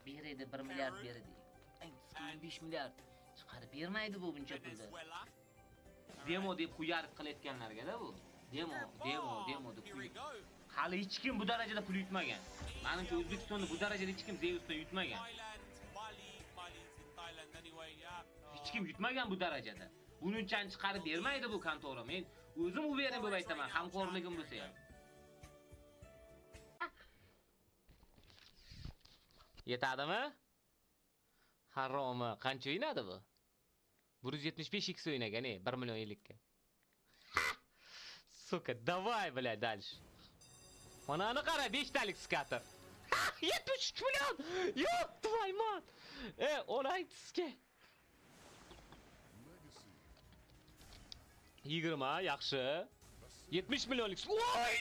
Beradi 1 milliard beradi. 5 milliard chiqarib bermaydi bu buncha pulni. Demo deb quyarib qilayotganlarga-da bu. Demo, demo, demo deb. Hali hech kim bu darajada pul yutmagan. Menimcha O'zbekistonda bu darajada hech kim Zeus'dan yutmagan. Hech kim yutmagan bu darajada. Bununchani chiqarib bermaydi bu kontora. Men o'zim uverен bo'lib aytaman, hamkorligim bo'lsa ham. Yetadimi? Haromi, qancha o'ynadi bu? 175 x o'ynagan, 1 million 50 ga. Сука, давай, блядь, дальше. Mana qara, 5 talik skater. 73 million! Yo'q, твой мать! Onangizga. 20, yaxshi. 70 millionlik. Voy!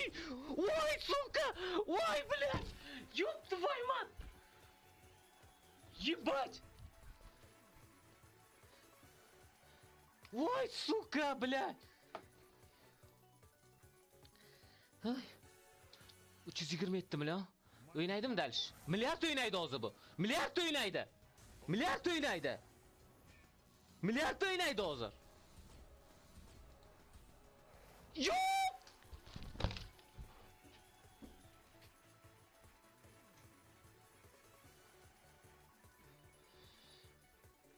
Voy, сука! Voy, блядь! Ёб твою мать! Ебать! Voy, сука, блядь! Ay. 327 million. O'ynaydimi dальше? Milliard o'ynaydi hozir bu. Milliard o'ynaydi. Milliard o'ynaydi. Milliard o'ynaydi hozir. Yo'q!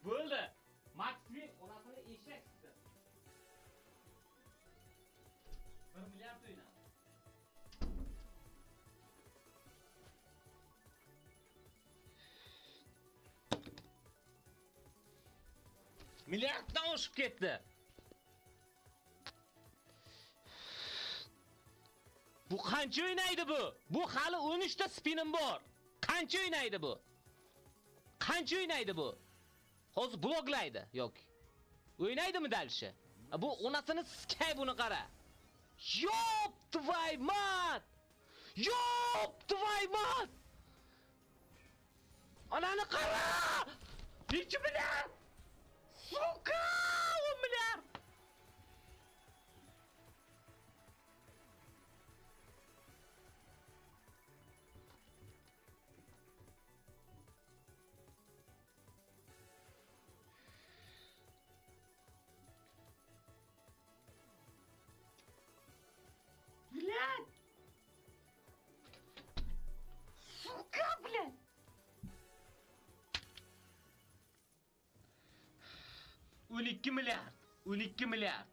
Bo'ldi. Max Win onasini eshak tutdi. 1 milliard o'ynadi. Milliarddan oshib ketdi. Bu qancha o'ynaydi bu? Bu hali 13 ta spinim bor. Qancha o'ynaydi bu? Qancha o'ynaydi bu? Hozir bloklaydi yoki. O'ynaydimi dальше? Bu onasini sikay buni qara. Yo'q, твой мать! Yo'q, твой мать! Onani qara! Necha milliard? Сука! 10 milliard! Блядь! Сука, блядь! 12 milliard! 12 milliard!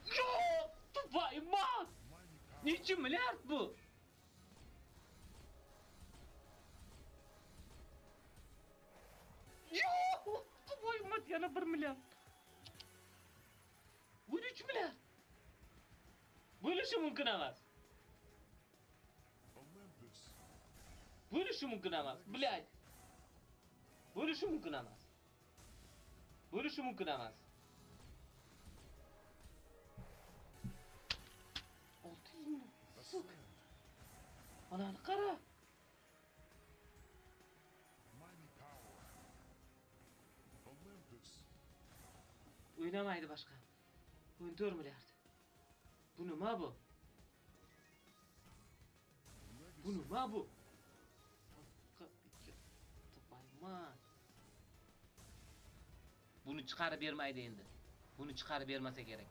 Yo'q, твою мать! Necha milliard bu? Yo'q, твою мать, yana 1 milliard. 13 milliard. Bo'lishi mumkin emas. Bo'lishi mumkin emas, блядь. Bo'lishi mumkin emas. Bo'lishi mumkin emas. 600 million. Сука. Onani qara. O'ynamaydi boshqa. 14 milliard. Bu nima bu? Bu nima bu? Buni chiqarib bermaydi endi. Buni chiqarib bermasa kerak.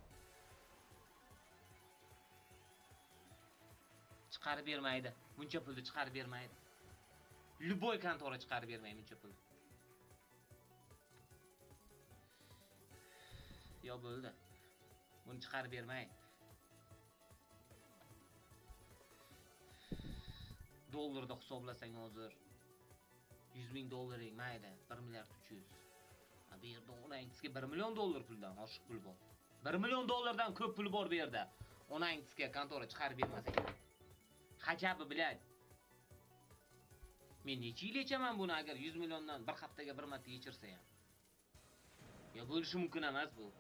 Chiqarib bermaydi. Buncha pulni chiqarib bermaydi. Любой kontora chiqarib bermaydi buncha pulni. Yo bo'ldi. Buni chiqarib bermaydi. Dollarda hisoblasang hozir 100 ming dollaring mayli, 1 milliard 300. Bu yerda onangizga 1 million dollar puldan oshiq pul bor. 1 million dollardan ko'p pul bor bu yerda. Onangizga kontora chiqarib bermasa kerak. Hajabi, блядь. Men necha yil yechaman buni agar 100 milliondan bir haftaga bir marta yechirsa ham. Ya bo'lishi mumkin emas bu.